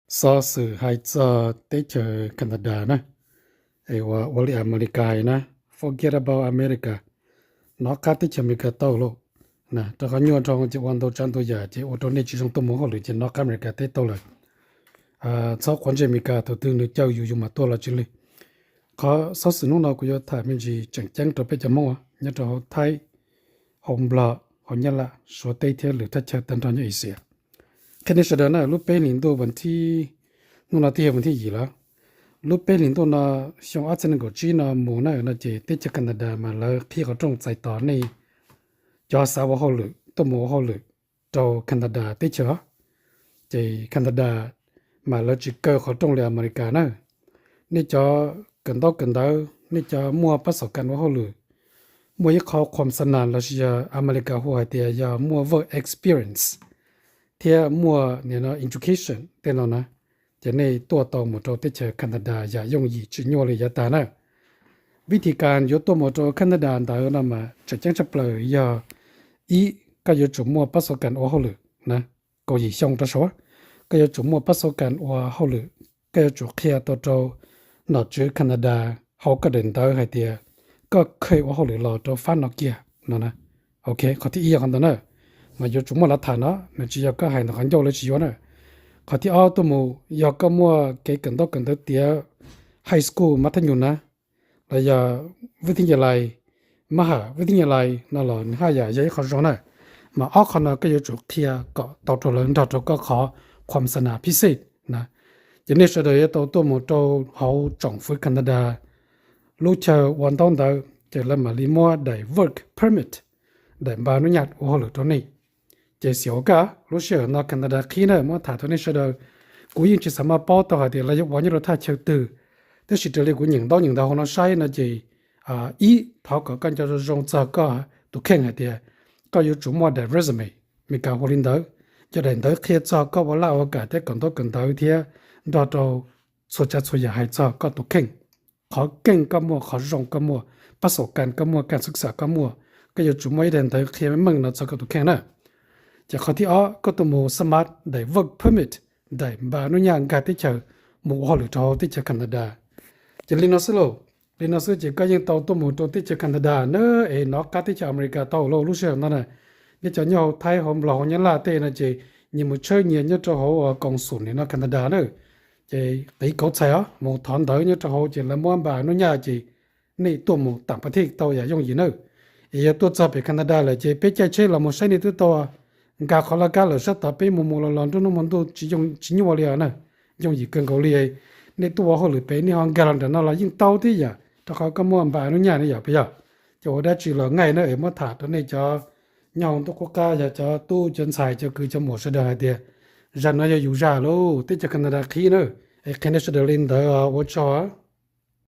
Xov xwm hais txog teb chaws Canada na, es ua li Amelikas hais na, forget about America, nov qab teb chaws Amelikas tau lauj. Rau qhov nyuaj nrho ces ua ntau tsav ntau yam ces ua rau nej tsis zoo tuaj mus hauj lwm ces nov qab Amelikas teb tau lawm. Txhob quav ntsej Amelikas, thaum twg nws caw yus yus mam tuaj los tsis lig. Qhov xov xwm hnub no kuv yuav tham me ntsis tseem ceeb rau peb cov Hmoob nyob rau hauv Thaib, hauv Nplog, hauv Nyab Laj, Suav teb thiab lwm thaj chaw tag nrho nyob Asia. Qhia nej sawv daws na, lub peb hlis ntuj, hnub no twb yog vas thib yim lawm, lub peb hlis ntuj no xyoo ob txhiab nees nkaum tsib no mus na no ces teb chaws Canada mas lawv qhib qhov rooj txais tos nej cov xav ua hauj lwm tuaj mus ua hauj lwm rau Canada teb chaws os. Ces Canada mas lawv tsis kaw qhov rooj li Amelikas na. Nej cov kawm ntaub kawm ntawv, nej cov muaj pab xaus kas ua hauj lwm, muaj ib qho qhuam xa nas lossis yog Amelikas hu hais tias yog muaj work experience thiab muaj education tej no na, ces nej tuaj tau mus rau teb chaws Canada yam yooj yim tsis nyuaj li yav tag na. Vib thim kas yuav tuaj mus rau Canada ntawd no mas tseem ceeb tshaj plaws yog ib, koj yuav tsum muaj pab xaus kas ua hauj lwm na, kaum yim xyoo rov saud, koj yuav tsum muaj pab xaus kas ua hauj lwm, koj yuav tsum qhia tau rau nom tswv Canada hauv koj daim ntawv hais tias koj kheev ua hauj lwm los rau fab no kiag no. Ok, qhov thib ib yog qhov ntawd na, mas yuav tsum muaj lav tham no, nws tsis yog koj hais ntawm qhov ncauj li tsis yuav na. Qhov thib ob tuaj mus yog koj muaj kev kawm ntaub kawm ntawv tiav high school mas thab nyum na, los yog vib thib nyas lais, mab ham vib thib nyas lais no los nws haj yam yog ib qho zoo na. Mas ob qho no koj yuav tsum qhia kom tau rau lawv nrog rau koj qhov qhuam xa nas phib xej na. Ces nej sawv daws yuav tau tuaj mus rau hauv tsoom fwv Canada lub chaw ua ntaub ntawv ces lawv mam li muab daim work permit, daim npa nub nyaj ua hauj lwm rau nej. Ces xiam ua kaj, lub sij hawm no Canada qhib na, muab tham rau nej sawv daws. Kuv yeej tsis xav maj paub tau hais tias lawv yuav ua nyob rau thaj chaw twg, tab sis raws li kuv nyeem ntaub nyeem ntawv hauv no saib no ces ib, thov kom koj nco zoo zoo txog koj tus kheej hais tias koj yuav tsum muaj daim resume, Meskas hu li ntawd, yog daim ntawv qhia txog koj ua laj ua kam thiab kawm ntaub kawm ntawv thiab nrog rau txhua tsav txhua yam hais txog koj tus kheej, qhov keej koj muaj, qhov zoo koj muaj, pab xaus kas koj muaj, kas xub xam koj muaj, koj yuav tsum muaj ib daim ntawv qhia meej meej no txog koj tus kheej na. Ces qhov thib ob koj tuaj mus xab mas daim work permit, daim npa nub nyaj nkag teb chaws mus ua hauj lwm rau hauv teb chaws Canada. Ces li no xwb lauj, li no xwb ces koj yeej tau tuaj mus rau teb chaws Canada na, es nov qab teb chaws Amelikas tau lauj. Lub sij hawm no na, nej cov nyob hauv Thaib hauv Nplog hauv Nyab Laj tej no ces nyias mus tshawb nyias nyob rau hauv koos xum nim no Canada na. Ces qiv kauv txhais os, mus thov ntawv nyob rau hauv ces lawv muab npa nub nyaj ces nej tuaj mus tam pas thej tau yam yooj yim na. Es yog tuaj txog pem Canada lawm ces peb caij tsheb los mus saib nej twb tau, nkag qhov laj kab lawm, sab tod peb mus mus los los nruab hnub hmo ntuj tsis nyuaj li na, yooj yim kawg nkaus li. Nej tuaj ua hauj lwm pem nej ho nkag los nram no los yeej tau thiab yom, rau qhov koj muaj npa nub nyaj ne yom, puas yog? Ces ua dab tsi los nqaij na, es muab tham rau nej cov nyob hauv ntuj qub qab, yog cov tub cov ntxhais cov kwv cov muam sawv daws hais tias zaj no yog yus zaj lauj, teb chaws Canada qhib na. Es qhia nej sawv daws li ntawd, ua tsaug.